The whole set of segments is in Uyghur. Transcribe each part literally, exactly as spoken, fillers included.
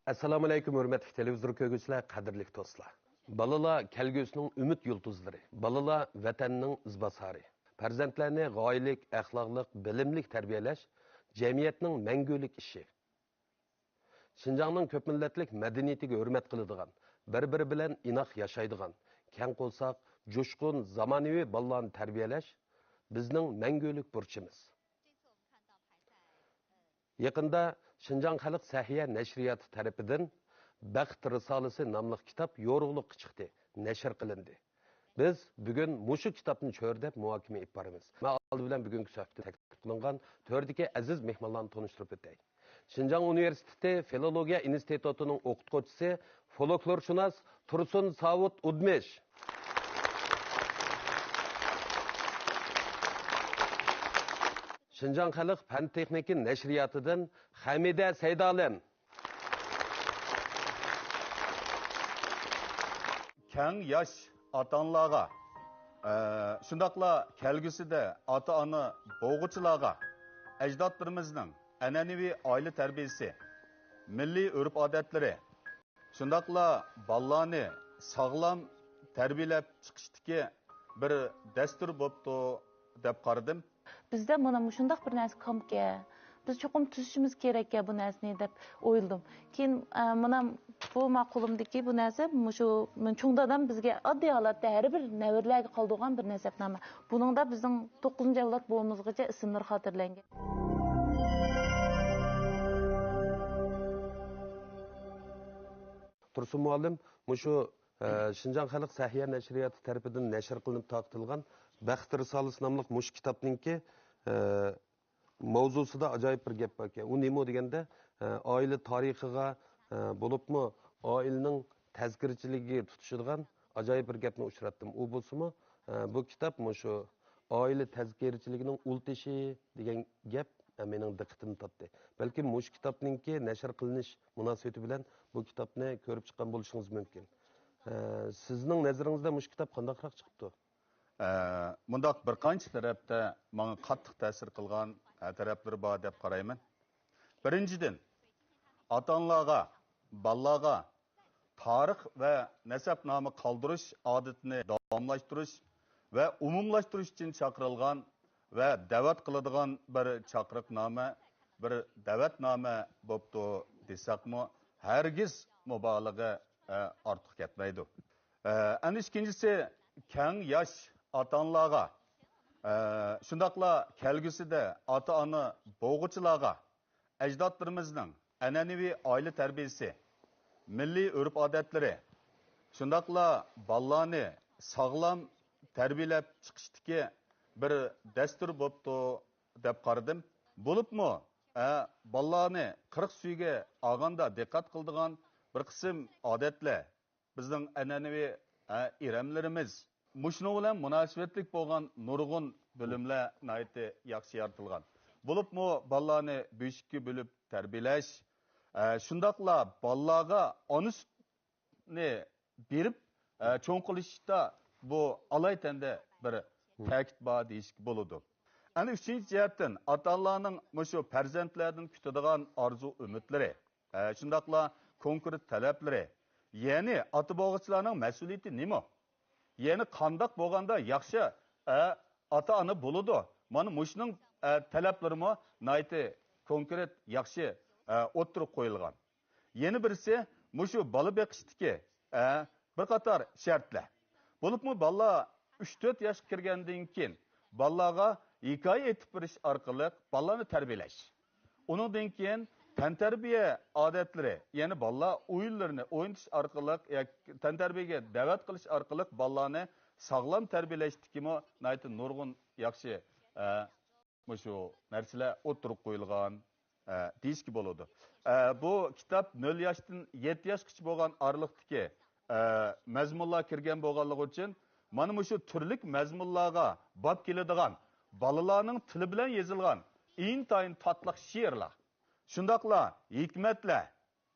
ئەسسالامۇئەلەيكۇم، ھۆرمەتلىك تېلېۋىزور كۆرگۈچىلەر، قەدىرلىك دوستلار! بالىلار كەلگۈسىنىڭ ئۈمىد يۇلتۇزلىرى، بالىلار ۋەتەننىڭ ئىزباسارى. پەرزەنتلەرنى غايىلىك، ئەخلاقلىق، بىلىملىك تەربىيەلەش جەمئىيەتنىڭ مەڭگۈلۈك ئىشى. شىنجاڭنىڭ كۆپ مىللەتلىك مەدەنىيىتىگە ھۆرمەت قىلىدىغان، بىر-بىرى بىلەن ئىناق ياشايدىغان، كەڭ قورساق، جۇشقۇن، زامانىۋى بالىلارنى تەربىيەلەش بىزنىڭ مەڭگۈلۈك بۇرچىمىز. يېقىندا شىنجاڭ خەلق سەھىيە نەشرىياتى تەرىپىدىن بەخت رىسالىسى ناملىق كىتاب يورۇقلۇققا چىقتى، نەشر قىلىندى. بىز بۈگۈن مۇشۇ كىتابنى چۆرىدەپ مۇھاكىمە ئېلىپ بارىمىز. مەن ئالدى بىلەن بۈگۈنكى سۆھبەتتە تەكلىپ قىلىنغان تۆردىكى ئەزىز مېھمانلارنى تونۇشتۇرۇپ ئۆتەي. شىنجاڭ ئۇنىۋېرسىتېتى فىلولوگىيە ئىنستىتۇتىنىڭ ئوقۇتقۇچىسى، فولكلورشۇناس تۇرسۇن ساۋۇت ئۇدمىش. شىنجاڭ خەلق پەن تېخنىكا نەشرىياتىدىن خەمىدە سەيدالىم. كەڭ ياش ئاتا-ئانىلارغا، ئە، شۇنداقلا كەلگۈسىدە ئاتا-ئانا بولغۇچىلارغا ئەجدادلىرىمىزنىڭ ئەنئەنىۋى ئائىلە تەربىيەسى، مىللىي ئۆرپ-ئادەتلىرى، شۇنداقلا بالىلارنى ساغلام تەربىيەلەپ چىقىشتىكى بىر دەستۇر بوپتۇ دەپ قارىدىم. بىزدە مانا مۇشۇنداق بىر نەرسە كامكەن، بىز چوقۇم تۈزىتىشىمىز كېرەككەن بۇ نەرسىنى دەپ ئويلىدىم. كېيىن، ئە، مانا بۇ ماقۇلۇمدىكى بۇ نەرسە مۇشۇ مېنىڭ چوڭ دادام بىزگە ئاددىي ھالەتتە ھەر بىر نەۋرىلەرگە قالدۇرغان بىر نەسەبنامە. بۇنىڭدا بىزنىڭ توققۇزىنچى ئەۋلاد بوۋىمىزغىچە ئىسىملىرى خاتىرىلەنگەن. تۇرسۇن مۇئەللىم، مۇشۇ، ئە، شىنجاڭ خەلق سەھىيە نەشرىياتى تەرىپىدىن نەشر قىلىنىپ تارقىتىلغان بەخت رىسالىسى ناملىق مۇشۇ كىتابنىڭكى، ئە، ماۋزۇسىدا ئاجايىپ بىر گەپ باركەن. ئۇ نېمە دېگەندە، ئە، ئائىلە تارىخىغا، ئە، بولۇپمۇ ئائىلىنىڭ تەزكىرىچىلىكىگە تۇتىشىدىغان ئاجايىپ بىر گەپنى ئۇچراتتىم. ئۇ بولسىمۇ، ئە، بۇ كىتاب مۇشۇ ئائىلە تەزكىرىچىلىكىنىڭ ئۇل تېشى دېگەن گەپ، ئە، مېنىڭ دىققىتىمنى تارتتى. بەلكىم مۇشۇ كىتابنىڭكى نەشر قىلىنىش مۇناسىۋىتى بىلەن بۇ كىتابنى كۆرۈپ چىققان بولۇشىڭىز مۇمكىن. ئە، سىزنىڭ نەزىرىڭىزدە مۇشۇ كىتاب قانداقراق چىقىپتۇ؟ ئە، مۇنداق بىر قانچە تەرەپتە ماڭا قاتتىق تەسىر قىلغان، ئە، تەرەپلىرى بار دەپ قارايمەن. بىرىنچىدىن، ئاتا-ئانىلارغا، بالىلارغا تارىخ ۋە نەسەبنامە قالدۇرۇش ئادىتىنى داۋاملاشتۇرۇش ۋە ئومۇملاشتۇرۇش ئۈچۈن چاقىرىلغان ۋە دەۋەت قىلىدىغان بىر چاقىرىقنامە، بىر دەۋەتنامە بوپتۇ دېسەكمۇ، ھەرگىز مۇبالىغە، ئە، ئارتۇق كەتمەيدۇ. ئە، ئەنە ئىككىنچىسى، كەڭ ياش ئاتا-ئانىلارغا، ئە، شۇنداقلا كەلگۈسىدە ئاتا-ئانا بولغۇچىلارغا ئەجدادلىرىمىزنىڭ ئەنئەنىۋى ئائىلە تەربىيەسى، مىللىي ئۆرپ-ئادەتلىرى، شۇنداقلا بالىلارنى ساغلام تەربىيەلەپ چىقىشتىكى بىر دەستۇر بوپتۇ دەپ قارىدىم. بولۇپمۇ، ئە، بالىلارنى قىرىق سۈيىگە ئالغاندا دىققەت قىلىدىغان بىر قىسىم ئادەتلەر، بىزنىڭ ئەنئەنىۋى، ئە، ئىرەملىرىمىز، مۇشۇنىڭ بىلەن مۇناسىۋەتلىك بولغان نۇرغۇن بۆلۈملەر ناھايىتى ياخشى يارىتىلغان. بولۇپمۇ بالىلارنى بۆشۈككە بۆلۈپ تەربىيەلەش، ئە، شۇنداقلا بالىلارغا ئانا سۈتنى بېرىپ، ئە، چوڭ قىلىشتا بۇ ئالايىتەندە بىر تەكىت بار دېيىشكە بولىدۇ. ئەنە ئۈچىنچى جەھەتتىن ئاتا-ئانىلارنىڭ مۇشۇ پەرزەنتلەردىن كۈتىدىغان ئارزۇ-ئۈمىدلىرى، ئە، شۇنداقلا كونكرېت تەلەپلىرى، يەنى ئاتا بولغۇچىلارنىڭ مەسئۇلىيىتى نېمە؟ يەنى قانداق بولغاندا ياخشى، ئە، ئاتا-ئانا بولىدۇ؟ مانا مۇشۇنىڭ، ئە، تەلەپلىرىمۇ ناھايىتى كونكرېت، ياخشى، ئە، ئوتتۇرىغا قويۇلغان. يەنە بىرسى، مۇشۇ بالا بېقىشتىكى، ئە، بىر قاتار شەرتلەر. بولۇپمۇ بالىلار ئۈچ تۆت ياشقا كىرگەندىن كېيىن بالىلارغا ھېكايە ئېيتىپ بېرىش ئارقىلىق بالىلارنى تەربىيەلەش. ئۇنىڭدىن كېيىن تەنتەربىيە ئادەتلىرى، يەنى بالىلار ئويۇنلىرىنى ئوينىتىش ئارقىلىق ياكى تەنتەربىيەگە دەۋەت قىلىش ئارقىلىق بالىلارنى ساغلام تەربىيەلەشتىكىمۇ ناھايىتى نۇرغۇن ياخشى، ئە، مۇشۇ نەرسىلەر ئوتتۇرىغا قويۇلغان، ئە، دېيىشكە بولىدۇ. ئە، بۇ كىتاب نۆل ياشتىن يەتتە ياشقىچە بولغان ئارىلىقتىكى، ئە، مەزمۇنلار كىرگەن بولغانلىقى ئۈچۈن، مانا مۇشۇ تۈرلۈك مەزمۇنلارغا باب كېلىدىغان، بالىلارنىڭ تىلى بىلەن يېزىلغان ئىنتايىن تاتلىق شېئىرلار، شۇنداقلا ھېكمەتلەر،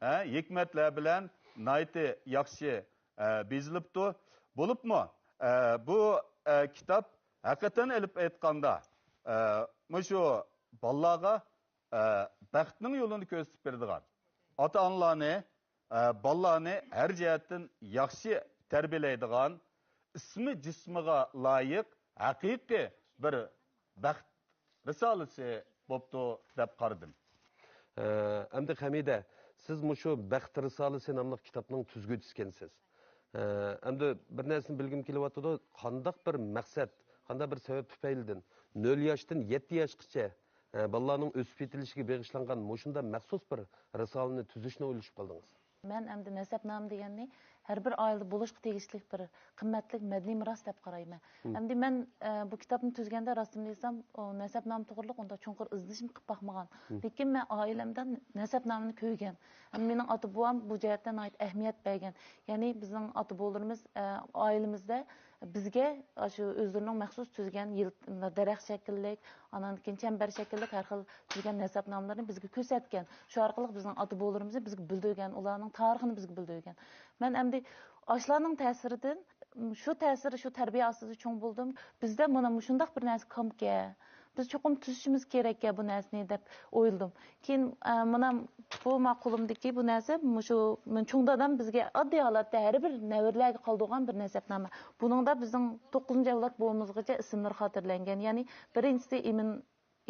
ھە، ھېكمەتلەر بىلەن ناھايىتى ياخشى، ئە، بېزىلىپتۇ. بولۇپمۇ، ئە، بۇ، ئە، كىتاب ھەقىقەتەن ئېلىپ ئېيتقاندا، ئە، مۇشۇ بالىلارغا، ئە، بەختنىڭ يولىنى كۆرسىتىپ بېرىدىغان، ئاتا-ئانىلارنى ئە، بالىلارنى ھەر جەھەتتىن ياخشى تەربىيەلەيدىغان، ئىسمى جىسمىغا لايىق ھەقىقىي بىر بەخت رىسالىسى بوپتۇ دەپ قارىدىم. ئە، ئەمدى خەمىدە، سىز مۇشۇ بەخت رىسالىسى ناملىق كىتابنىڭ تۈزگۈچىسى ئىكەنسىز. ئە، ئەمدى بىر نەرسىنى بىلگۈم كېلىۋاتىدۇ، قانداق بىر مەقسەت، قانداق بىر سەۋەب تۈپەيلىدىن نۆل ياشتىن يەتتە ياشقىچە، ئە، بالىلارنىڭ ئۆسۈپ يېتىلىشىگە بېغىشلانغان مۇشۇنداق مەخسۇس بىر رىسالىنى تۈزۈشنى ئويلىشىپ قالدىڭىز؟ مەن ئەمدى نەسەبنامە دېگەننى ھەر بىر ئائىلىدە بولۇشقا تېگىشلىك بىر قىممەتلىك مەدەنىي مىراس دەپ قارايمەن. مم. ئەمدى مەن، ئە، بۇ كىتابنى تۈزگەندە، راستىنى دېسەم، ئۇ نەسەبنامە توغرىلىق ئۇنداق چوڭقۇر ئىزدىنىشمۇ قىلىپ باقمىغان. مم. لېكىن مەن ئائىلەمدە نەسەبنامىنى كۆرگەن. ھەم مېنىڭ ئاتا-بوۋام بۇ جەھەتتە ناھايىتى ئەھمىيەت بەرگەن. يەنى بىزنىڭ ئاتا-بوۋىلىرىمىز، ئە، ئائىلىمىزدە بىزگە ئاشۇ ئۆزلىرىنىڭ مەخسۇس تۈزگەن يىل-، دەرەخ شەكىللىك، ئانان كېيىن چەمبەر شەكىللىك ھەر خىل تۈزگەن نەسەبنامىلىرىنى بىزگە كۆرسەتكەن. شۇ ئارقىلىق بىزنىڭ ئاتا-بوۋىلىرىمىزنى بىزگە بىلدۈرگەن، ئۇلارنىڭ تارىخىنى بىزگە بىلدۈرگەن. مەن ئەمدى ئاشۇلارنىڭ تەسىرىدىن، شۇ تەسىر، شۇ تەربىيە ئاستىدا چوڭ بولدۇم. بىزدە مانا مۇشۇنداق بىر نەرسە كامكەن. بىز چوقۇم تۈزىشىمىز كېرەككەن بۇ نەرسىنى دەپ ئويلىدىم. كېيىن، ئە، مانا بۇ ما قولۇمدىكى بۇ نەرسە، مۇشۇ مېنىڭ چوڭ دادام بىزگە ئاددىي ھالەتتە ھەر بىر نەۋرىلەرگە قالدۇرغان بىر نەسەبنامە. بۇنىڭدا بىزنىڭ توققۇزىنچى ئەۋلاد بوۋىمىزغىچە ئىسىملىرى خاتىرىلەنگەن. يەنى بىرىنچىسى ئىمىن،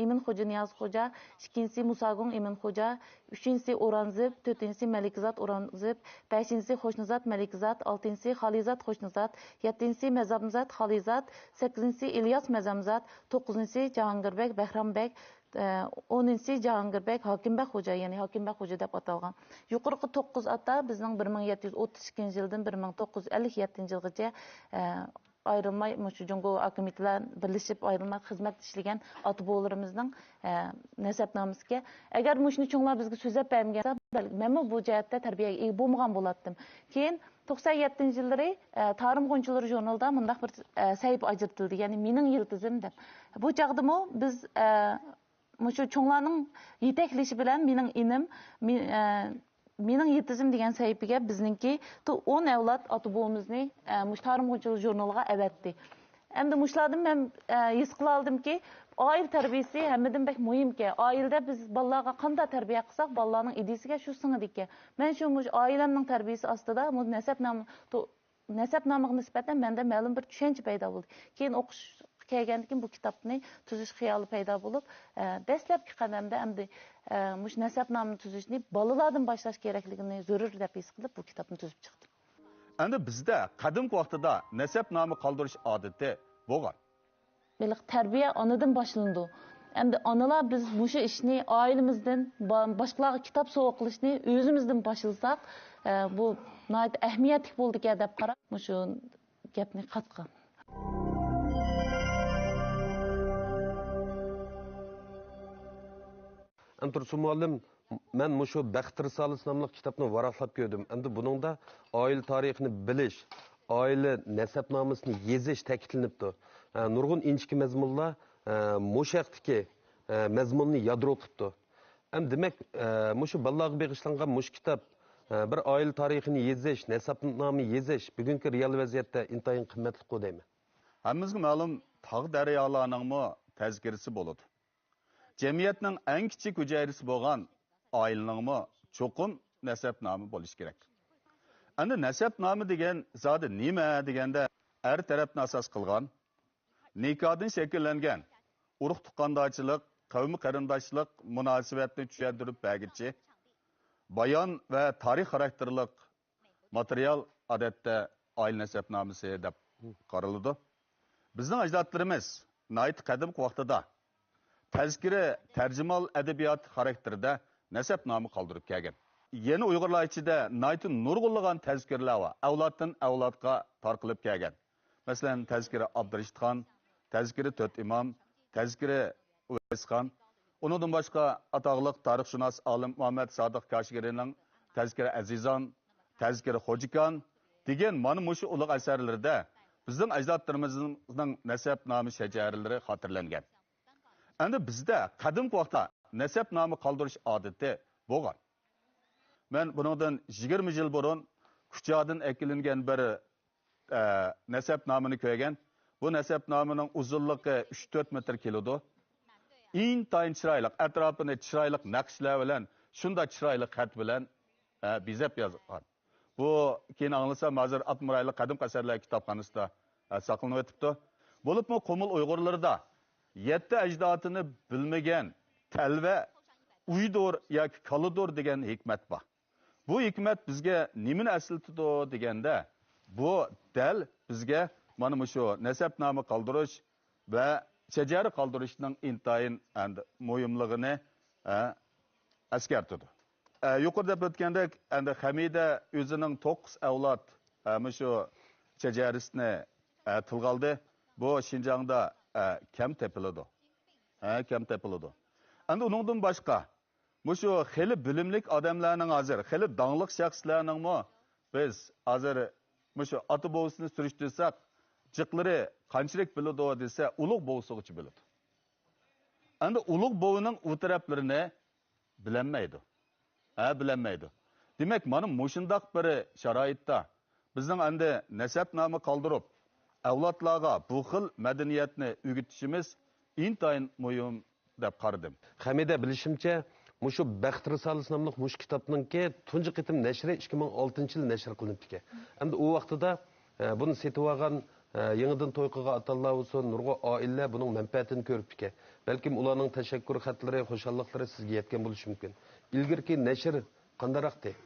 ئىمىن خوجا نىياز خوجا، ئىككىنچىسى مۇساگۇڭ ئىمىن خوجا، ئۈچىنچىسى ئورانزېب، تۆتىنچىسى مەلىكزات ئورانزېب، بەشىنچىسى خوشنىزات مەلىكزات، ئالتىنچىسى خالىزات خوشنىزات، يەتتىنچىسى مەزەمزات خالىزات، سەككىزىنچىسى ئىلياس مەزەمزات، توققۇزىنچىسى جاھانگىربەگ بەھرامبەگ، ئە، ئونىنچىسى جاھانگىربەگ ھاكىمبەگ خوجا، يەنى ھاكىمبەگ خوجا دەپ ئاتالغان. يۇقىرىقى توققۇز ئاتا بىزنىڭ بىر مىڭ يەتتە يۈز ئوتتۇز ئىككىنچى يىلدىن بىر مىڭ توققۇز يۈز ئەللىك يەتتىنچى يىلغىچە، ئە، ئايرىلماي، مۇشۇ جۇڭگو ھاكىمىيىتى بىلەن بىرلىشىپ ئايرىلماي خىزمەت ئىشلىگەن ئاتا-بوۋىلىرىمىزنىڭ، ئە، نەسەبنامىسىكەن. ئەگەر مۇشۇنى چوڭلار بىزگە سۆزلەپ بەرمىگەن، مەنمۇ بۇ جەھەتتە تەربىيەگە ئىگە بولمىغان بولاتتىم. كېيىن توقسان يەتتىنچى يىللىرى، ئە، تارىم غۇنچىلىرى ژۇرنىلىدا مۇنداق بىر، ئە، سەھىپە ئاجرىتىلدى، يەنى مېنىڭ يىلتىزىم دەپ. بۇ چاغدىمۇ بىز، ئە، مۇشۇ چوڭلارنىڭ يېتەكلىشى بىلەن مېنىڭ ئىنىم، مې-، ئە، مېنىڭ يىلتىزىم دېگەن سەھىپىگە بىزنىڭكى تو-، ئون ئەۋلاد ئاتا-بوۋىمىزنى، ئە، مۇشۇ تارىم غۇنچىلىرى ژۇرنىلىغا ئەۋەتتى. ئەمدى مۇشۇلاردىن مەن، ئە، ھېس قىلالىدىمكى، ئائىلە تەربىيەسى ھەممىدىن بەك مۇھىمكەن. ئائىلىدە بىز بالىلارغا قانداق تەربىيە قىلساق، بالىلارنىڭ ئىدىيىسىگە شۇ سىڭىدىكەن. مەن شۇ مۇشۇ ئائىلەمنىڭ تەربىيەسى ئاستىدا مۇ-، نەسەبنامە تو-، نەسەبنامىغا نىسبەتەن مەندە مەلۇم بىر چۈشەنچە پەيدا بولدى. كېيىن ئوقۇشقا كەلگەندىن كېيىن بۇ كىتابنى تۈزۈش خىيالى پەيدا بولۇپ، ئە، دەسلەپكى قەدەمدە ئەمدى، ئە، مۇشۇ نەسەبنامىنى تۈزۈشنى بالىلاردىن باشلاش كېرەكلىكىنى زۆرۈر دەپ ھېس قىلىپ، بۇ كىتابنى تۈزۈپ چىقتىم. ئەمدى بىزدە قەدىمكى ۋاقتىدا نەسەبنامە قالدۇرۇش ئادىتى بولغان. ھېلىقى تەربىيە ئانىدىن باشلىنىدۇ. ئەمدى ئانىلار بىز مۇشۇ ئىشنى ئائىلىمىزدىن، با-، باشقىلارغا كىتاب سوۋغا قىلىشنى ئۆزىمىزدىن باشلىساق، ئە، بۇ ناھايىتى ئەھمىيەتلىك بولىدىكەن دەپ قاراپ، مۇشۇ گەپنى قاتقان. ئەمدى تۇرسۇن مۇئەللىم، مەن مۇشۇ بەخت رىسالىسى ناملىق كىتابنى ۋاراقلاپ كۆردۈم. ئەمدى بۇنىڭدا ئائىلە تارىخىنى بىلىش، ئائىلە نەسەبنامىسىنى يېزىش تەكىتلىنىپتۇ. ئە، نۇرغۇن ئىنچىكە مەزمۇنلار، ئە، مۇشۇ ھەقتىكى، ئە، مەزمۇننى يادرو قىپتۇ. ئەمدى دېمەك، ئە، مۇشۇ بالىلارغا بېغىشلانغان مۇشۇ كىتاب، ئە، بىر ئائىلە تارىخىنى يېزىش، نەسەبنامە يېزىش بۈگۈنكى رېئال ۋەزىيەتتە ئىنتايىن قىممەتلىققۇ دەيمەن. ھەممىمىزگە مەلۇم، تاغ دەريالارنىڭمۇ تەزكىرىسى بولىدۇ. جەمئىيەتنىڭ ئەڭ كىچىك ھۈجەيرىسى بولغان ئائىلىنىڭمۇ چوقۇم نەسەبنامە بولۇشى كېرەك. ئەمدى نەسەبنامە دېگەن زادى نېمە دېگەندە، ئەر تەرەپنى ئاساس قىلغان، نىكاھدىن شەكىللەنگەن ئۇرۇق-تۇغقاندارچىلىق، قەۋمىي قېرىنداشلىق مۇناسىۋەتنى چۈشەندۈرۈپ بەرگۈچى بايان ۋە تارىخ خاراكتېرلىق ماتېرىيال ئادەتتە ئائىلە نەسەبنامىسى دەپ قارىلىدۇ. بىزنىڭ ئەجدادلىرىمىز ناھايىتى قەدىمكى ۋاقتىدا تەزكىرە تەرجىمىھال ئەدەبىيات خاراكتېرىدە نەسەبنامە قالدۇرۇپ كەلگەن. يەنە ئۇيغۇرلار ئىچىدە ناھايىتى نۇرغۇنلىغان تەزكىرىلەر بار، ئەۋلادتىن ئەۋلادقا تارقىلىپ كەلگەن. مەسىلەن، تەزكىرە ئابدۇرېشىتخان، تەزكىرە تۆت ئىمام، تەزكىرە ئۇۋەيسخان. ئۇنىڭدىن باشقا، ئاتاقلىق تارىخشۇناس ئالىم مۇھەممەد سادىق كاشىگىرىنىڭ تەزكىرە ئەزىزان، تەزكىرە خوجىكان دېگەن مانا مۇشۇ ئۇلۇغ ئەسەرلىرىدە بىزنىڭ ئەجدادلىرىمىزنىڭ نەسەبنامە شەجەرىلىرى خاتىرىلەنگەن. ئەمدى بىزدە قەدىمكى ۋاقىتتا نەسەبنامە قالدۇرۇش ئادىتى بولغان. مەن بۇنىڭدىن يىگىرمە يىل بۇرۇن كۇچادىن ئەكېلىنگەن بىر، ئە، نەسەبنامىنى كۆرگەن. بۇ نەسەبنامىنىڭ ئۇزۇنلۇقى ئۈچ تۆت مېتىر كېلىدۇ. ئىنتايىن چىرايلىق، ئەتراپىنى چىرايلىق نەقىشلەر بىلەن، شۇنداق چىرايلىق خەت بىلەن ھە، بېزەپ يازغان. بۇ كېيىن ئاڭلىسام، ھازىر ئاتمىرايلىق قەدىم ئەسەرلەر كىتابخانىسىدا، ھە، ساقلىنىۋېتىپتۇ. بولۇپمۇ قۇمۇل ئۇيغۇرلىرىدا يەتتە ئەجدادىنى بىلمىگەن تەلۋە ئۆيدۇر ياكى كالىدۇر دېگەن ھېكمەت بار. بۇ ھېكمەت بىزگە نېمىنى ئەسلىتىدۇ دېگەندە، بۇ دەل بىزگە مانا مۇشۇ نەسەبنامە قالدۇرۇش ۋە شەجەرە قالدۇرۇشنىڭ ئىنتايىن ئەمدى مۇھىملىقىنى، ئە، ئەسكەرتىدۇ. ئە، يۇقىرىدا دەپ ئۆتكەندەك، ئەمدى خەمىدە ئۆزىنىڭ توققۇز ئەۋلاد، ئە، مۇشۇ شەجەرىسىنى، ئە، تىلغا ئالدى. بۇ شىنجاڭدا، ئە، كەم تېپىلىدۇ. ئە، كەم تېپىلىدۇ. ئەمدى ئۇنىڭدىن باشقا، مۇشۇ خېلى بىلىملىك ئادەملەرنىڭ ھازىر، خېلى داڭلىق شەخسلەرنىڭمۇ بىز ھازىر مۇشۇ ئاتا بوۋىسىنى سۈرۈشتۈرسەك، جىقلىرى قانچىلىك بىلىدۇ دېسە، ئۇلۇغ بوۋىسىغىچە بىلىدۇ. ئەمدى ئۇلۇغ بوۋىنىڭ ئۇ تەرەپلىرىنى بىلەلمەيدۇ. ھە، بىلەلمەيدۇ. دېمەك، مانا مۇشۇنداق بىر شارائىتتا بىزنىڭ ئەمدى نەسەبنامە قالدۇرۇپ، ئەۋلادلارغا بۇ خىل مەدەنىيەتنى ئۆگىتىشىمىز ئىنتايىن مۇھىم دەپ قارىدىم. خەمىدە، بىلىشىمچە، مۇشۇ بەخت رىسالىسى ناملىق مۇشۇ كىتابنىڭكى تۇنجى قېتىم نەشرى ئىككى مىڭ ئالتىنچى يىلى نەشر قىلىنىپتىكەن. ئەمدى ئۇ ۋاقتىدا، ئە، بۇنى سېتىۋالغان، ئە، يېڭىدىن توي قىلغان ئاتا-ئانىلار بولسۇن، نۇرغۇن ئائىلىلەر بۇنىڭ مەنپەئەتىنى كۆرۈپتىكەن. بەلكىم ئۇلارنىڭ تەشەككۈر خەتلىرى، خۇشاللىقلىرى سىزگە يەتكەن بولۇشى مۇمكىن. ئىلگىرىكى نەشر قانداقراقتى؟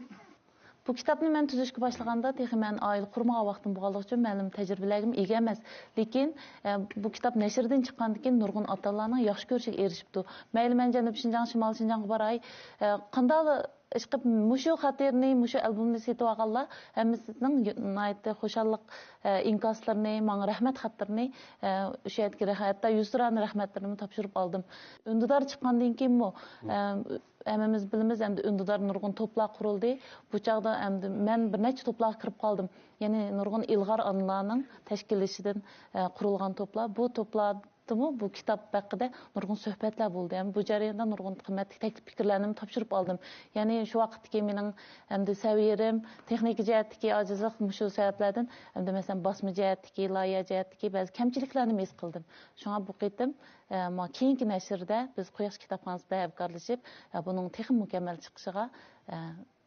بۇ كىتابنى مەن تۈزۈشكە باشلىغاندا، تېخى مەن ئائىلە قۇرمىغان ۋاقتىم بولغانلىقى ئۈچۈن، مەلۇم تەجرىبىلەرگىمۇ ئىگە ئەمەس. لېكىن، ئە، بۇ كىتاب نەشردىن چىققاندىن كېيىن، نۇرغۇن ئاتا-ئانىلارنىڭ ياخشى كۆرۈشىگە ئېرىشىپتۇ. مەيلى مەن جەنۇب شىنجاڭ، شىمال شىنجاڭغا باراي، ئە، قانداق ئىشقىلىپ مۇشۇ خاتىرىنى، مۇشۇ ئالبومنى سېتىۋالغانلار ھەممىسىنىڭ ناھايىتى خۇشاللىق، ئە، ئىنكاسلىرىنى، ماڭا رەھمەت خەتلىرىنى، ئە، ئۇ يەردىكى رەھ-، ھەتتا يۈزتۇرانە رەھمەتلىرىنىمۇ تاپشۇرۇپ ئالدىم. ئۈندىدار چىققاندىن كېيىنمۇ، ئە، ھەممىمىز بىلىمىز، ئەمدى ئۈندىدار نۇرغۇن توپلار قۇرۇلدى. بۇ چاغدا ئەمدى مەن بىر نەچچە توپلارغا كىرىپ قالدىم. يەنى نۇرغۇن ئىلغار ئانىلارنىڭ تەشكىللىشىدىن، ئە، قۇرۇلغان توپلار. بۇ توپلاردىمۇ بۇ كىتاب ھەققىدە نۇرغۇن سۆھبەتلەر بولدى. ھەم بۇ جەرياندا نۇرغۇن قىممەتلىك تەكلىپ پىكىرلەرنىمۇ تاپشۇرۇپ ئالدىم. يەنى شۇ ۋاقىتتىكى مېنىڭ ئەمدى سەۋىيەم، تېخنىكا جەھەتتىكى ئاجىزلىق، مۇشۇ سەۋەبلەردىن ئەمدى مەسىلەن باسما جەھەتتىكى، لايىھە جەھەتتىكى بەزى كەمچىلىكلەرنىمۇ ھېس قىلدىم. شۇڭا بۇ قېتىم ئە، ما-، كېيىنكى نەشرىدە بىز قۇياش كىتابخانىسى بىلەن ھەمكارلىشىپ، ئە، بۇنىڭ تېخىمۇ مۇكەممەل چىقىشىغا، ئە،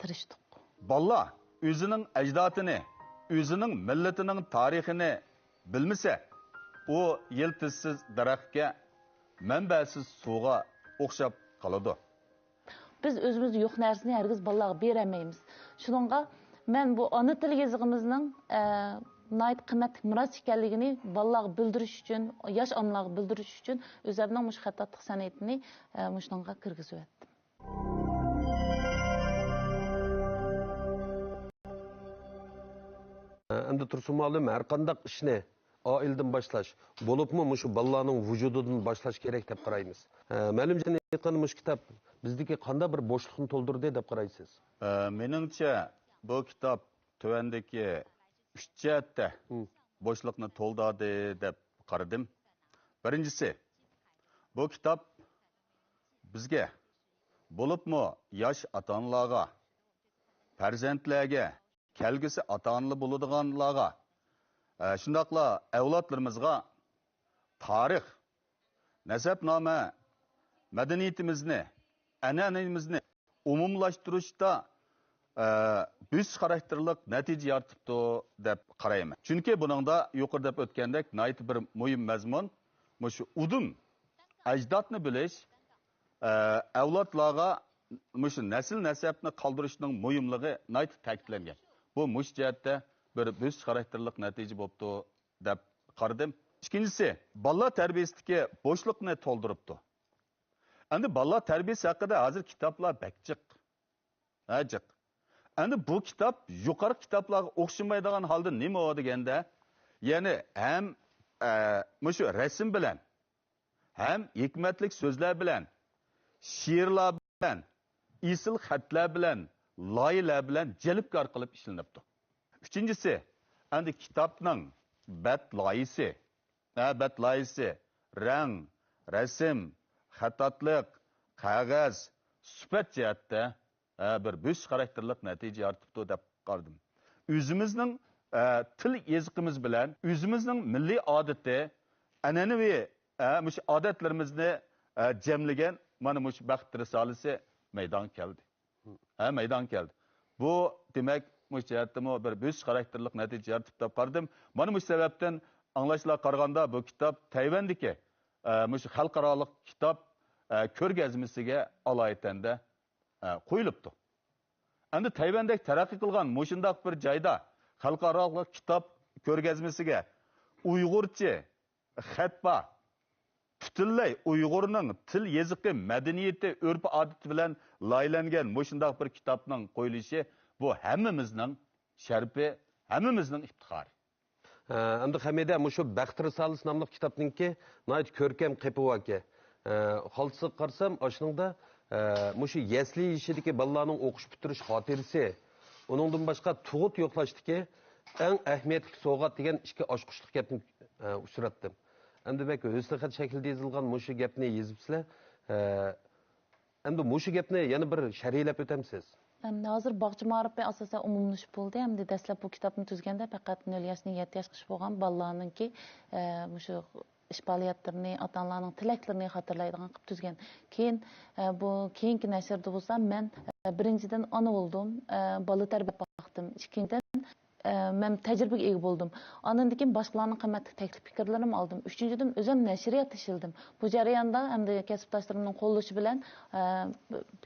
تىرىشتۇق. بالىلار ئۆزىنىڭ ئەجدادىنى، ئۆزىنىڭ مىللىتىنىڭ تارىخىنى بىلمىسە، ئۇ يىلتىزسىز دەرەخكە، مەنبەسىز سۇغا ئوخشاپ قالىدۇ. بىز ئۆزىمىزدە يوق نەرسىنى ھەرگىز بالىلارغا بېرەلمەيمىز. شۇنىڭغا مەن بۇ ئانا تىل يېزىقىمىزنىڭ، ئە، ناھايىتى قىممەتلىك مىراس ئىكەنلىكىنى بالىلارغا بىلدۈرۈش ئۈچۈن، ياش ئانىلارغا بىلدۈرۈش ئۈچۈن ئۆزۈمنىڭ مۇشۇ خەتتاتلىق سەنئىتىنى، ئە، مۇشۇنىڭغا كىرگۈزۈۋەتتىم. ئەمدى تۇرسۇن مۇئەللىم، ھەر قانداق ئىشنى ئائىلىدىن باشلاش، بولۇپمۇ مۇشۇ بالىلارنىڭ ۋۇجۇدىدىن باشلاش كېرەك دەپ قارايمىز. ئە، مەلۇم جەھەتتىن ئېيتقاندا، مۇشۇ كىتاب بىزدىكى قانداق بىر بوشلۇقنى تولدۇردى دەپ قارايسىز؟ ئە، مېنىڭچە، بۇ كىتاب تۆۋەندىكى ئۈچ جەھەتتە ھىم. بوشلۇقنى تولدۇردى دەپ قارىدىم. بىرىنچىسى، بۇ كىتاب بىزگە، بولۇپمۇ ياش ئاتا-ئانىلارغا، پەرزەنتلەرگە، كەلگۈسى ئاتا-ئانىلار بولىدىغانلارغا، ئە، شۇنداقلا ئەۋلادلىرىمىزغا تارىخ، نەسەبنامە، مەدەنىيىتىمىزنى، ئەنئەنىمىزنى ئومۇملاشتۇرۇشتا، ئە، بۆسۈش خاراكتېرلىق نەتىجە يارىتىپتۇ دەپ قارايمەن. چۈنكى بۇنىڭدا يۇقىرىدا دەپ ئۆتكەندەك ناھايىتى بىر مۇھىم مەزمۇن، مۇشۇ ئۇدۇن ئەجدادنى بىلىش، ئە، ئەۋلادلارغا مۇشۇ نەسىل نەسەبنى قالدۇرۇشنىڭ مۇھىملىقى ناھايىتى تەكىتلەنگەن. بۇ مۇشۇ جەھەتتە بىر بۆسۈش خاراكتېرلىق نەتىجە بوپتۇ دەپ قارىدىم. ئىككىنچىسى، بالىلار تەربىيەسىدىكى بوشلۇقنى تولدۇرۇپتۇ. ئەمدى بالىلار تەربىيەسى ھەققىدە ھازىر كىتابلار بەك جىق. ھە، جىق. ئەمدى بۇ كىتاب يۇقىرىقى كىتابلارغا ئوخشىمايدىغان ھالدا نېمە دېگەندە، يەنى ھەم، ئە، مۇشۇ رەسىم بىلەن، ھەم ھېكمەتلىك سۆزلەر بىلەن، شېئىرلار بىلەن، ئېسىل خەتلەر بىلەن، لايىھەلەر بىلەن جەلپكار قىلىپ ئىشلىنىپتۇ. ئۈچىنچىسى، ئەمدى كىتابنىڭ بەت لايىھىسى، ھە، بەت لايىھىسى، رەڭ، رەسىم، خەتتاتلىق، قەغەز، سۈپەت جەھەتتە، ھە، بىر بۆسۈش خاراكتېرلىق نەتىجە يارىتىپتۇ دەپ قارىدىم. ئۆزىمىزنىڭ، ئە، تىل يېزىقىمىز بىلەن، ئۆزىمىزنىڭ مىللىي ئادىتى، ئەنئەنىۋى، ئە، مۇشۇ ئادەتلىرىمىزنى، ئە، جەملىگەن مانا مۇشۇ بەخت رىسالىسى مەيدانغا كەلدى. ھە، مەيدانغا كەلدى. بۇ، دېمەك، مۇشۇ جەھەتتىمۇ بىر بۆسۈش خاراكتېرلىق نەتىجە يارىتىپتۇ دەپ قارىدىم. مانا مۇشۇ سەۋەبتىن ئاڭلاشلارغا قارىغاندا، بۇ كىتاب تەيۋەندىكى، ئە، مۇشۇ خەلقئارالىق كىتاب، ئە، كۆرگەزمىسىگە ئالايىتەندە، ئە، قويۇلۇپتۇ. ئەمدى تەيۋەندەك تەرەققىي قىلغان مۇشۇنداق بىر جايدا خەلقئارالىق كىتاب كۆرگەزمىسىگە ئۇيغۇرچە خەت بار، پۈتۈنلەي ئۇيغۇرنىڭ تىل يېزىقى، مەدەنىيىتى، ئۆرپ-ئادىتى بىلەن لايىھەلەنگەن مۇشۇنداق بىر كىتابنىڭ قويۇلۇشى، بۇ ھەممىمىزنىڭ شەرىپى، ھەممىمىزنىڭ ئىپتىخارى. ھە، ئەمدى خەمىدە مۇشۇ بەخت رىسالىسى ناملىق كىتابنىڭكى ناھايىتى كۆركەم قېپى باركەن. ھە، خالتىسىغا قارىسام، ئاشۇنىڭدا، ھە، مۇشۇ يەسلى يېشىدىكى بالىلارنىڭ ئوقۇش پۈتتۈرۈش خاتىرىسى، ئۇنىڭدىن باشقا تۇغۇت يوقلاشتىكى ئەڭ ئەھمىيەتلىك سوۋغات دېگەن ئىككى ئاچقۇچلۇق گەپنى، ھە، ئۇچراتتىم. ئەمدى بەك ھۆسنىخەت شەكلىدە يېزىلغان مۇشۇ گەپنى يېزىپسىلەر. ھە، ئەمدى مۇشۇ گەپنى يەنە بىر شەرھلەپ ئۆتەمسىز؟ ئەمدى ھازىر باغچە مائارىپى ئاساسەن ئومۇملىشىپ بولدى. ئەمدى دەسلەپ بۇ كىتابنى تۈزگەندە پەقەت نۆل ياشتىن يەتتە ياشقىچە بولغان بالىلارنىڭكى، ئە، مۇشۇ ئىش پائالىيەتلىرىنى، ئاتا-ئانىلارنىڭ تىلەكلىرىنى خاتىرىلەيدىغان قىلىپ تۈزگەن. كېيىن، ئە، بۇ كېيىنكى نەشرىدە بولسا مەن، ئە، بىرىنچىدىن ئانا بولدۇم، ئە، بالا تەربىيەلەپ باقتىم. ئىككىنچىدىن، ئە، مەن تەجرىبىگە ئىگە بولدۇم. ئاندىن كېيىن باشقىلارنىڭ قىممەتلىك تەكلىپ پىكىرلىرىنى ئالدىم. ئۈچىنچىدىن، ئۆزۈم نەشرىيات ئىشلىدىم. بۇ جەرياندا ئەمدى كەسىپداشلىرىمنىڭ قوللىشى بىلەن، ئە،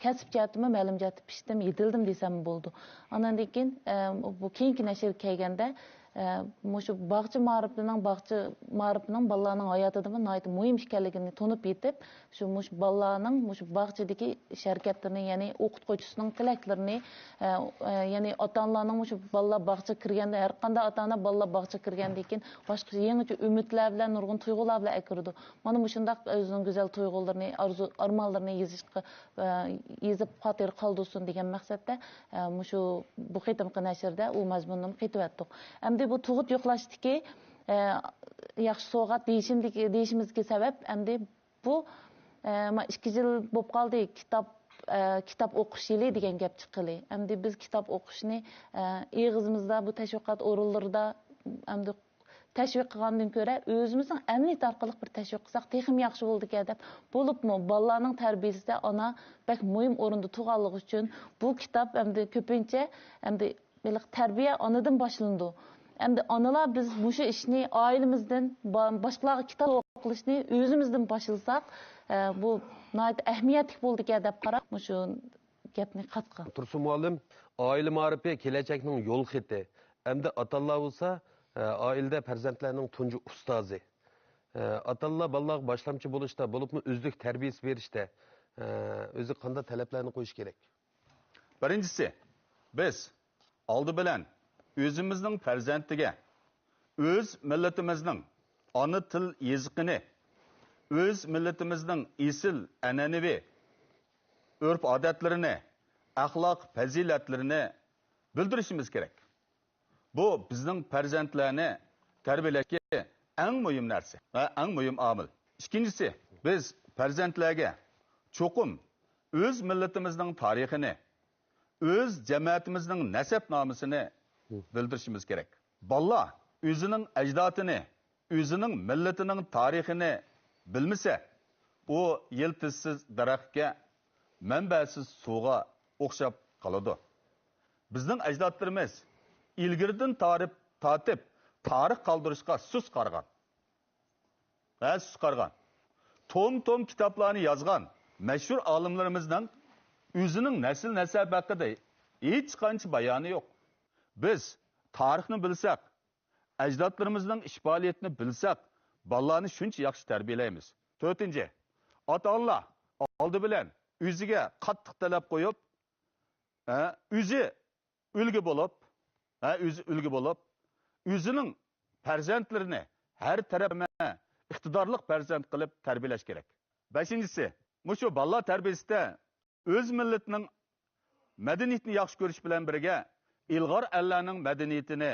كەسىپ جەھەتتىمۇ مەلۇم جەھەتتە پىشتىم، يېتىلدىم دېسەم بولىدۇ. ئاندىن كېيىن، ئە، بۇ كېيىنكى نەشرگە كەلگەندە، ئە، مۇشۇ باغچە مائارىپىنىڭ، باغچە مائارىپىنىڭ بالىلارنىڭ ھاياتىدىمۇ ناھايىتى مۇھىم ئىكەنلىكىنى تونۇپ يېتىپ، شۇ مۇشۇ بالىلارنىڭ مۇشۇ باغچىدىكى ئىش ھەرىكەتلىرىنى، يەنى ئوقۇتقۇچىسىنىڭ تىلەكلىرىنى، ئە، ئە، يەنى ئاتا-ئانىلارنىڭ مۇشۇ بالىلار باغچىغا كىرگەندە، ھەر قانداق ئاتا-ئانا بالىلار باغچىغا كىرگەندىن كېيىن باشقا يېڭىچە ئۈمىدلەر بىلەن، نۇرغۇن تۇيغۇلار بىلەن ئەكىرىدۇ. مانا مۇشۇنداق ئۆزىنىڭ گۈزەل تۇيغۇلىرىنى، ئارزۇ، ئارمانلىرىنى يېزىشقا، ئە، يېزىپ خاتىرە قالدۇرسۇن دېگەن مەقسەتتە، ئە، مۇشۇ بۇ قېتىمقى نەشردە ئۇ مەزمۇننىمۇ قېتىۋەتتۇق. ئەمدى بۇ تۇغۇت يوقلاشتىكى، ئە، ياخشى سوۋغات دېيىشىمدىكى، دېيىشىمىزدىكى سەۋەب، ئەمدى بۇ، ئە، ما ئىككى يىل بولۇپ قالدى، كىتاب، ئە، كىتاب ئوقۇش يىلى دېگەن گەپ چىققىلى. ئەمدى بىز كىتاب ئوقۇشنى، ئە، ئېغىزىمىزدا، بۇ تەشۋىقات ئورۇنلىرىدا، ئەمدى تەشۋىق قىلغاندىن كۆرە، ئۆزىمىزنىڭ ئەمەلىيىتى ئارقىلىق بىر تەشۋىق قىلساق تېخىمۇ ياخشى بولىدىكەن دەپ، بولۇپمۇ بالىلارنىڭ تەربىيىسىدە ئانا بەك مۇھىم ئورۇندا تۇرغانلىقى ئۈچۈن بۇ كىتاب ئەمدى كۆپىنچە ئەمدى ھېلىقى تەربىيە ئانىدىن باشلىنىدۇ. ئەمدى ئانىلار بىز مۇشۇ ئىشنى ئائىلىمىزدىن، با-، باشقىلارغا كىتاب ئوقۇلۇشنى ئۆزىمىزدىن باشلىساق، ئە، بۇ ناھايىتى ئەھمىيەتلىك بولىدىكەن دەپ قاراپ، مۇشۇ گەپنى قاتقان. تۇرسۇن مۇئەللىم، ئائىلە مائارىپى كېلەچەكنىڭ يول خېتى. ئەمدى ئاتا-ئانىلار بولسا، ئە، ئائىلىدە پەرزەنتلەرنىڭ تۇنجى ئۇستازى. ئە، ئاتا-ئانىلار بالىلارغا باشلامچى بولۇشتا، بولۇپمۇ ئۈزلۈك تەربىيەسى بېرىشتە، ئە، ئۆزىگە قانداق تەلەپلەرنى قويۇشى كېرەك؟ بىرىنچىسى، بىز ئالدى بىلەن ئۆزىمىزنىڭ پەرزەنتىگە ئۆز مىللىتىمىزنىڭ ئانا تىل يېزىقىنى، ئۆز مىللىتىمىزنىڭ ئېسىل ئەنئەنىۋى ئۆرپ-ئادەتلىرىنى، ئەخلاق پەزىلەتلىرىنى بىلدۈرۈشىمىز كېرەك. بۇ بىزنىڭ پەرزەنتلەرنى تەربىيەلەشتىكى ئەڭ مۇھىم نەرسە ۋە ئەڭ مۇھىم ئامىل. ئىككىنچىسى، بىز پەرزەنتلەرگە چوقۇم ئۆز مىللىتىمىزنىڭ تارىخىنى، ئۆز جەمەتىمىزنىڭ نەسەبنامىسىنى بىلدۈرۈشىمىز كېرەك. بالىلار ئۆزىنىڭ ئەجدادىنى، ئۆزىنىڭ مىللىتىنىڭ تارىخىنى بىلمىسە، ئۇ يىلتىزسىز دەرەخكە، مەنبەسىز سۇغا ئوخشاپ قالىدۇ. بىزنىڭ ئەجدادلىرىمىز ئىلگىرىدىن تارىپ-، تارتىپ تارىخ قالدۇرۇشقا سۇس قارىغان. ھە، سۇس قارىغان. توم-توم كىتابلارنى يازغان مەشھۇر ئالىملىرىمىزنىڭ ئۆزىنىڭ نەسىل-نەسەبى ھەققىدە ھېچقانچە بايانى يوق. بىز تارىخنى بىلسەك، ئەجدادلىرىمىزنىڭ ئىش پائالىيىتىنى بىلسەك، بالىلارنى شۇنچە ياخشى تەربىيەلەيمىز. تۆتىنچى، ئاتا-ئانىلار ئالدى بىلەن ئۆزىگە قاتتىق تەلەپ قويۇپ، ھە، ئۆزى ئۈلگە بولۇپ، ھە، ئۆزى ئۈلگە بولۇپ، ئۆزىنىڭ پەرزەنتلىرىنى ھەر تەرەپلىمە ئىقتىدارلىق پەرزەنت قىلىپ تەربىيەلەش كېرەك. بەشىنچىسى، مۇشۇ بالىلار تەربىيەسىدە ئۆز مىللىتىنىڭ مەدەنىيىتىنى ياخشى كۆرۈش بىلەن بىرگە، ئىلغار ئەللەرنىڭ مەدەنىيىتىنى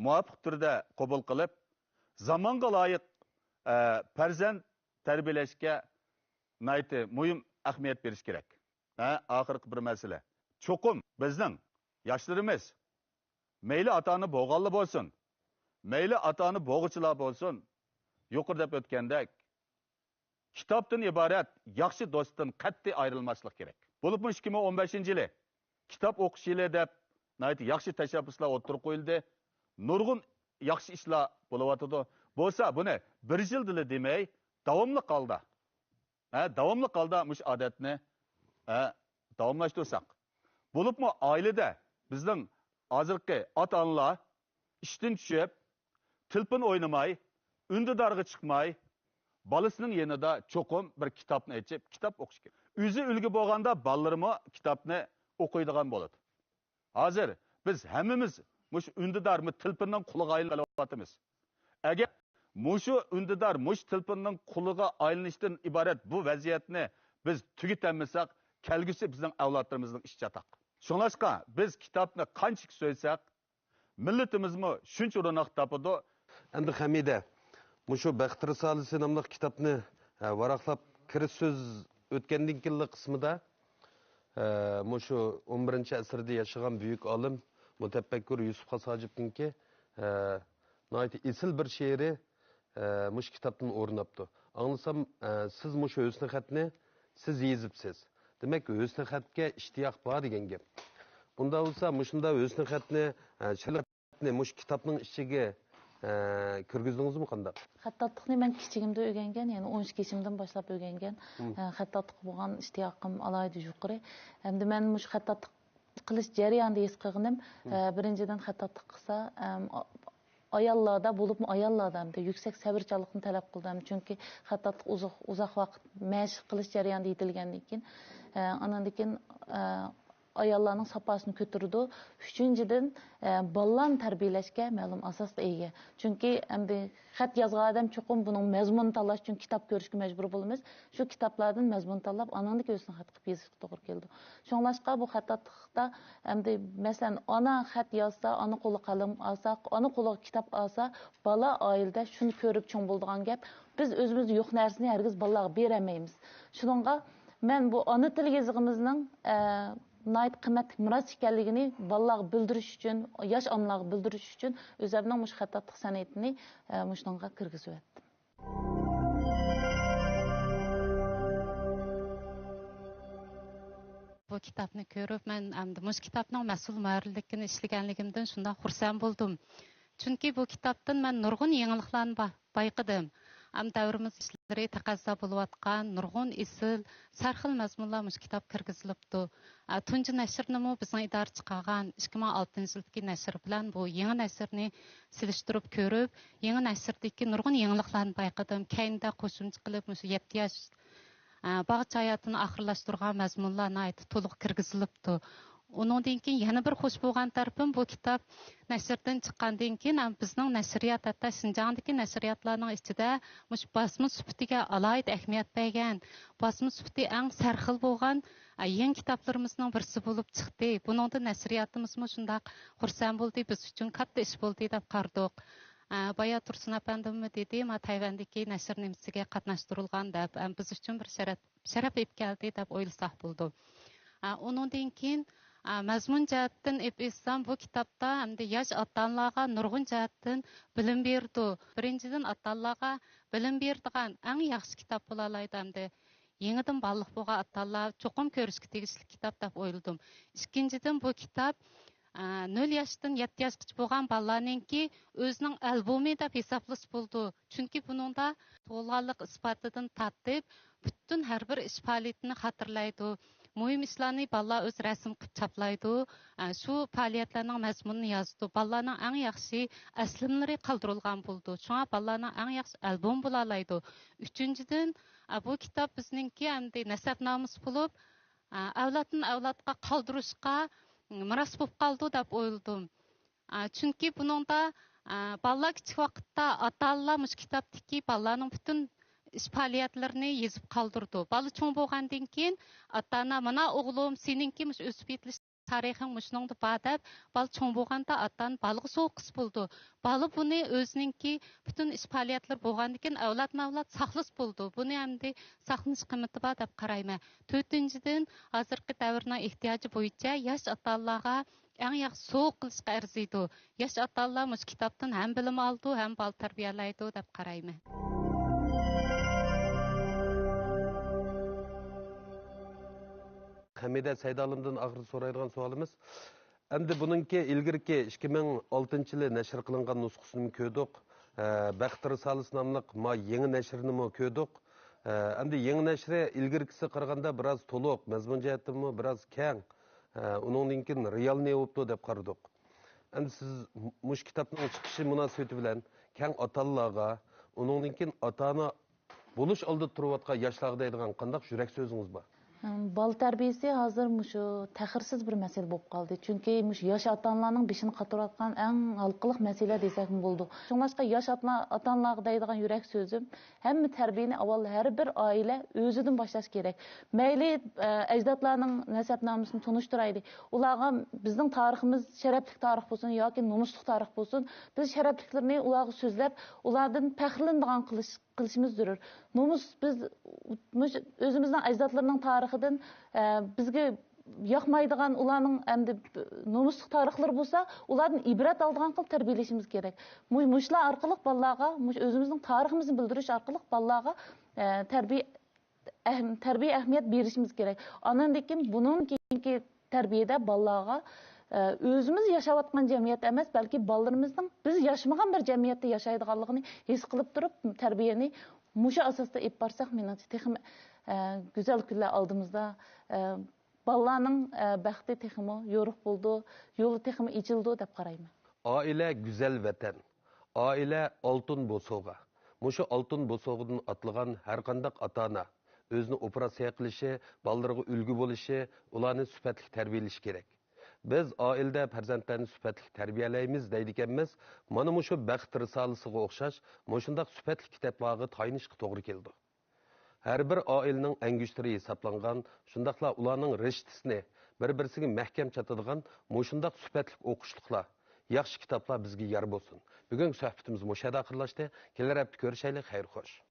مۇۋاپىق تۈردە قوبۇل قىلىپ، زامانغا لايىق، ئە، پەرزەنت تەربىيەلەشكە ناھايىتى مۇھىم ئەھمىيەت بېرىش كېرەك. ھە، ئاخىرقى بىر مەسىلە. چوقۇم بىزنىڭ ياشلىرىمىز، مەيلى ئاتا-ئانا بولغانلا بولسۇن، مەيلى ئاتا-ئانا بولغۇچىلار بولسۇن، يۇقىرىدا دەپ ئۆتكەندەك، كىتابتىن ئىبارەت ياخشى دوستتىن قەتئىي ئايرىلماسلىق كېرەك. بولۇپمۇ ئىككى مىڭ ئون بەشىنچى يىلى كىتاب ئوقۇش يىلى دەپ ناھايىتى ياخشى تەشەببۇسلار ئوتتۇرىغا قويۇلدى. نۇرغۇن ياخشى ئىشلار بولۇۋاتىدۇ. بولسا بۇنى بىر يىلدىلا دېمەي، داۋاملىق ھالدا، ھە، داۋاملىق ھالدا مۇشۇ ئادەتنى، ھە، داۋاملاشتۇرساق. بولۇپمۇ ئائىلىدە بىزنىڭ ھازىرقى ئاتا-ئانىلار ئىشتىن چۈشۈپ، تېلېفون ئوينىماي، ئۈندىدارغا چىقماي، بالىسىنىڭ يېنىدا چوقۇم بىر كىتابنى ئېچىپ، كىتاب ئوقۇش كېرەك. ئۆزى ئۈلگە بولغاندا بالىلىرىمۇ كىتابنى ئوقۇيدىغان بولىدۇ. ھازىر بىز ھەممىمىز مۇشۇ ئۈندىدار، مۇ-، تېلېفوننىڭ قۇلىغا ئايلىنىپ قېلىۋاتىمىز. ئەگەر مۇشۇ ئۈندىدار، مۇشۇ تېلېفوننىڭ قۇلىغا ئايلىنىشتىن ئىبارەت بۇ ۋەزىيەتنى بىز تۈگىتەلمىسەك، كەلگۈسى بىزنىڭ ئەۋلادلىرىمىزنىڭ ئىچى چاتاق. شۇڭلاشقا بىز كىتابنى قانچىكى سۆيسەك، مىللىتىمىزمۇ شۇنچە روناق تاپىدۇ. ئەمدى خەمىدە، مۇشۇ بەخت رىسالىسى ناملىق كىتابنى، ھە، ۋاراقلاپ كىرىش سۆز ئۆتكەندىن كېيىنلا قىسمىدا، ھە، مۇشۇ ئون بىرىنچى ئەسىردە ياشىغان بۈيۈك ئالىم، مۇتەپەككۇر يۈسۈپ خاس ھاجىپنىڭكى، ھە، ناھايىتى ئېسىل بىر شېئىرى، ھە، مۇشۇ كىتابتىن ئورۇن ئاپتۇ. ئاڭلىسام، ھە، سىز مۇشۇ ھۆسنى خەتنى سىز يېزىپسىز. دېمەك، ھۆسنى خەتكە ئىشتىياق بار دېگەن گەپ. ئۇنداق بولسا، مۇشۇنداق ھۆسنى خەتنى، ھە، شەرەپنى مۇشۇ كىتابنىڭ ئىچىگە، ھە، كىرگۈزدىڭىزمۇ قانداق؟ خەتتاتلىقنى مەن كىچىكىمدە ئۆگەنگەن، يەنى ئون ئىككى يېشىمدىن باشلاپ ئۆگەنگەن. مم. ھە، خەتتاتلىققا بولغان ئىشتىياقىم ئالاھىدە يۇقىرى. ھەمدە مەن مۇشۇ خەتتاتلىق قىلىش جەريانىدا ھېس قىلغىنىم، مم. ھە، بىرىنچىدىن، خەتتاتلىق قىلسا، ئەم، ئا-، ئاياللاردا، بولۇپمۇ ئاياللاردا ھەمدە يۈكسەك سەۋرچانلىقنى تەلەپ قىلىدۇ. ھەم چۈنكى خەتتاتلىق ئۇزاق، ئۇزاق ۋاقىت مەشىق قىلىش جەريانىدا يېتىلگەندىن كېيىن، ئە، ئاناندىن كېيىن، ئە، ئاياللارنىڭ ساپاسىنى كۆتۈرىدۇ. ئۈچىنچىدىن، ئە، بالىلارنى تەربىيەلەشكە مەلۇم ئاساسقا ئىگە. چۈنكى ئەمدى خەت يازغان ئادەم چوقۇم بۇنىڭ مەزمۇنىنى تاللاش ئۈچۈن كىتاب كۆرۈشكە مەجبۇر بولىمىز. شۇ كىتابلاردىن مەزمۇن تاللاپ، ئانىڭدىن كېيىن ئۆزىنىڭ خەت قىلىپ يېزىشقا توغرا كېلىدۇ. شۇڭلاشقا بۇ خەتتاتلىقتا ئەمدى، مەسىلەن، ئانا خەت يازسا، ئانا قولىغا قەلەم ئالسا، ئانا قولىغا كىتاب ئالسا، بالا ئائىلىدە شۇنى كۆرۈپ چوڭ بولىدىغان گەپ. بىز ئۆزىمىزدە يوق نەرسىنى ھەرگىز بالىلارغا بېرەلمەيمىز. شۇنىڭغا مەن بۇ ئانا تىل يېزىقىمىزنىڭ، ئە، ناھايىتى قىممەتلىك مىراس ئىكەنلىكىنى بالىلارغا بىلدۈرۈش ئۈچۈن، ياش ئانىلارغا بىلدۈرۈش ئۈچۈن ئۆزۈمنىڭ مۇشۇ خەتتاتلىق سەنئىتىنى، ئە، مۇشۇنىڭغا كىرگۈزۈۋەتتىم. بۇ كىتابنى كۆرۈپ، مەن ئەمدى مۇشۇ كىتابنىڭ مەسئۇل مۇھەررىرلىكىنى ئىشلىگەنلىكىمدىن شۇنداق خۇرسەن بولدۇم. چۈنكى بۇ كىتابتىن مەن نۇرغۇن يېڭىلىقلارنى با-، بايقىدىم. ئەمدى دەۋرىمىز ئىشلىرى تەقەززا بولۇۋاتقان نۇرغۇن ئېسىل، سەرخىل مەزمۇنلار مۇشۇ كىتاب كىرگۈزۈلۈپتۇ. ئە، تۇنجى نەشرنىمۇ بىزنىڭ ئىدارە چىقارغان ئىككى مىڭ ئالتىنچى يىلدىكى نەشر بىلەن بۇ يېڭى نەشرنى سېلىشتۇرۇپ كۆرۈپ، يېڭى نەشردىكى نۇرغۇن يېڭىلىقلارنى بايقىدىم. كەينىدە قوشۇمچە قىلىپ مۇشۇ يەتتە ياش، ئە، باغچە ھاياتىنى ئاخىرلاشتۇرغان مەزمۇنلار ناھايىتى تولۇق كىرگۈزۈلۈپتۇ. ئۇنىڭدىن كېيىن يەنە بىر خوش بولغان تەرىپىم، بۇ كىتاب نەشردىن چىققاندىن كېيىن، ھەم بىزنىڭ نەشرىيات، ھەتتا شىنجاڭدىكى نەشرىياتلارنىڭ ئىچىدە مۇشۇ باسما سۈپىتىگە ئالاھىدە ئەھمىيەت بەرگەن، باسما سۈپىتى ئەڭ سەرخىل بولغان، ئە، يېڭى كىتابلىرىمىزنىڭ بىرسى بولۇپ چىقتى. بۇنىڭدىن نەشرىياتىمىزمۇ شۇنداق خۇرسەن بولدى، بىز ئۈچۈن كاتتا ئىش بولدى دەپ قارىدۇق. ئە، بايا تۇرسۇن ئەپەندىممۇ دېدى، ما تەيۋەندىكى نەشر نېمىسىگە قاتناشتۇرۇلغان دەپ، ئەم، بىز ئۈچۈن بىر شەرەپ، شەرەپ ئېلىپ كەلدى دەپ ئويلىساق بولىدۇ. ئە، ئۇنىڭدىن كېيىن، ئە، مەزمۇن جەھەتتىن ئېلىپ ئېيتسام، بۇ كىتابتا ئەمدى ياش ئاتا-ئانىلارغا نۇرغۇن جەھەتتىن بىلىم بېرىدۇ. بىرىنچىدىن، ئاتا-ئانىلارغا بىلىم بېرىدىغان ئەڭ ياخشى كىتاب بولالايدۇ ئەمدى. يېڭىدىن بالىلىق بولغان ئاتا-ئانىلار چوقۇم كۆرۈشكە تېگىشلىك كىتاب دەپ ئويلىدىم. ئىككىنچىدىن، بۇ كىتاب، ئە، نۆل ياشتىن يەتتە ياشقىچە بولغان بالىلارنىڭكى ئۆزىنىڭ ئالبومى دەپ ھېسابلىسا بولىدۇ. چۈنكى بۇنىڭدا تۇغۇلغانلىق ئىسپاتىدىن تارتىپ، پۈتۈن ھەر بىر ئىش پائالىيىتىنى خاتىرىلەيدۇ. مۇھىم ئىشلارنى بالىلار ئۆزى رەسىم قىلىپ چاپلايدۇ. ئە، شۇ پائالىيەتلەرنىڭ مەزمۇنىنى يازىدۇ. بالىلارنىڭ ئەڭ ياخشى ئەسلىمىلىرى قالدۇرۇلغان بولىدۇ. شۇڭا بالىلارنىڭ ئەڭ ياخشى ئالبومى بولالايدۇ. ئۈچىنچىدىن، ئە، بۇ كىتاب بىزنىڭكى ئەمدى نەسەبنامىسى بولۇپ، ئە، ئەۋلادتىن ئەۋلادقا قالدۇرۇشقا مىراس بولۇپ قالىدۇ دەپ ئويلىدىم. ئە، چۈنكى بۇنىڭدا، ئە، بالىلار كىچىك ۋاقىتتا ئاتا-ئانىلار مۇشۇ كىتابتىكى بالىلارنىڭ پۈتۈن ئىش پائالىيەتلىرىنى يېزىپ قالدۇرىدۇ. بالا چوڭ بولغاندىن كېيىن ئاتا-ئانا، مانا ئوغلۇم، سېنىڭكى مۇشۇ ئۆسۈپ يېتىلىش تارىخىڭ مۇشۇنىڭدا بار دەپ، بالا چوڭ بولغاندا ئاتا-ئانا بالىغا سوۋغا قىلسا بولىدۇ. بالا بۇنى ئۆزىنىڭكى پۈتۈن ئىش پائالىيەتلىرى بولغاندىن كېيىن ئەۋلادمۇ ئەۋلاد ساقلىسا بولىدۇ. بۇنى ئەمدى ساقلىنىش قىممىتى بار دەپ قارايمەن. تۆتىنچىدىن، ھازىرقى دەۋرنىڭ ئېھتىياجى بويىچە ياش ئاتا-ئانىلارغا ئەڭ ياخشى سوۋغا قىلىشقا ئەرزىيدۇ. ياش ئاتا-ئانىلار مۇشۇ كىتابتىن ھەم بىلىم ئالىدۇ، ھەم بالا تەربىيەلەيدۇ دەپ قارايمەن. خەمىدە سەيدالىمدىن ئاخىرىدا سورايدىغان سوئالىمىز، ئەمدى بۇنىڭكى ئىلگىرىكى ئىككى مىڭ ئالتىنچى يىلى نەشر قىلىنغان نۇسخىسىنىمۇ كۆردۇق. ئە، بەخت رىسالىسى ناملىق ما يېڭى نەشرىنىمۇ كۆردۇق. ئە، ئەمدى يېڭى نەشرى ئىلگىرىكىسىگە قارىغاندا بىراز تولۇق، مەزمۇن جەھەتتىنمۇ بىراز كەڭ، ئە، ئۇنىڭدىن كېيىن رېئالنىي بوپتۇ دەپ قارىدۇق. ئەمدى سىز مۇ-، مۇشۇ كىتابنىڭ چىقىشى مۇناسىۋىتى بىلەن كەڭ ئاتا-ئانىلارغا، ئۇنىڭدىن كېيىن ئاتا-ئانا بولۇش ئالدىدا تۇرۇۋاتقان ياشلارغا دەيدىغان قانداق يۈرەك سۆزىڭىز بار؟ بالا تەربىيىسى ھازىر مۇشۇ تەخىرسىز بىر مەسىلە بولۇپ قالدى. چۈنكى مۇشۇ ياش ئاتا-ئانىلارنىڭ بېشىنى قاتۇرۇۋاتقان ئەڭ ھالقىلىق مەسىلە دېسەكمۇ بولىدۇ. شۇڭلاشقا ياش ئاتا-، ئاتا-ئانىلارغا دەيدىغان يۈرەك سۆزۈم، ھەممە تەربىيەنى ئاۋۋال ھەر بىر ئائىلە ئۆزىدىن باشلاش كېرەك. مەيلى، ئە، ئەجدادلارنىڭ نەسەبنامىسىنى تونۇشتۇرايلى. ئۇلارغا بىزنىڭ تارىخىمىز شەرەپلىك تارىخ بولسۇن ياكى نومۇسلۇق تارىخ بولسۇن، بىز شەرەپلىكلىرىنى ئۇلارغا سۆزلەپ، ئۇلاردىن پەخىرلىنىدىغان قىلىش، قىلىشىمىز زۆرۈر. نومۇس، بىز مۇشۇ ئۆزىمىزنىڭ ئەجدادلىرىنىڭ تارىخىدىن، ئە، بىزگە ياقمايدىغان، ئۇلارنىڭ ئەمدى نومۇسلۇق تارىخلىرى بولسا، ئۇلاردىن ئىبرەت ئالىدىغان قىلىپ تەربىيەلىشىمىز كېرەك. مۇ-، مۇشۇلار ئارقىلىق بالىلارغا، مۇشۇ ئۆزىمىزنىڭ تارىخىمىزنى بىلدۈرۈش ئارقىلىق بالىلارغا، ئە، تەربىيە، ئەھم-، تەربىيە ئەھمىيەت بېرىشىمىز كېرەك. ئانىڭدىن كېيىن بۇنىڭ كېيىنكى تەربىيەدە بالىلارغا، ئە، ئۆزىمىز ياشاۋاتقان جەمئىيەت ئەمەس، بەلكى بالىلىرىمىزنىڭ بىز ياشىمىغان بىر جەمئىيەتتە ياشايدىغانلىقىنى ھېس قىلىپ تۇرۇپ، تەربىيەنى مۇشۇ ئاساستا ئېلىپ بارساق، مېنىڭچە تېخىمۇ، ئە، گۈزەل كۈنلەر ئالدىمىزدا، ئە، بالىلارنىڭ، ئە، بەختى تېخىمۇ يورۇق بولىدۇ، يولى تېخىمۇ ئېچىلىدۇ دەپ قارايمەن. ئائىلە گۈزەل ۋەتەن، ئائىلە ئالتۇن بوسۇغا. مۇشۇ ئالتۇن بوسۇغىدىن ئاتلىغان ھەرقانداق ئاتا-ئانا ئۆزىنى ئوپېراتسىيە قىلىشى، بالىلىرىغا ئۈلگە بولۇشى، ئۇلارنى سۈپەتلىك تەربىيەلىشى كېرەك. بىز ئائىلىدە پەرزەنتلەرنى سۈپەتلىك تەربىيەلەيمىز دەيدىكەنمىز، مانا مۇشۇ بەخت رىسالىسىغا ئوخشاش مۇشۇنداق سۈپەتلىك كىتابلارغا تايىنىشقا توغرا كېلىدۇ. ھەر بىر ئائىلىنىڭ ئەڭگۈشتىرى ھېسابلانغان، شۇنداقلا ئۇلارنىڭ رىشتىسىنى بىر-بىرسىگە مەھكەم چاتىدىغان مۇشۇنداق سۈپەتلىك ئوقۇشلۇقلار، ياخشى كىتابلار بىزگە يار بولسۇن. بۈگۈنكى سۆھبىتىمىز مۇشۇ يەردە ئاخىرلاشتى. كېلەر ھەپتە كۆرۈشەيلى. خەير خوش.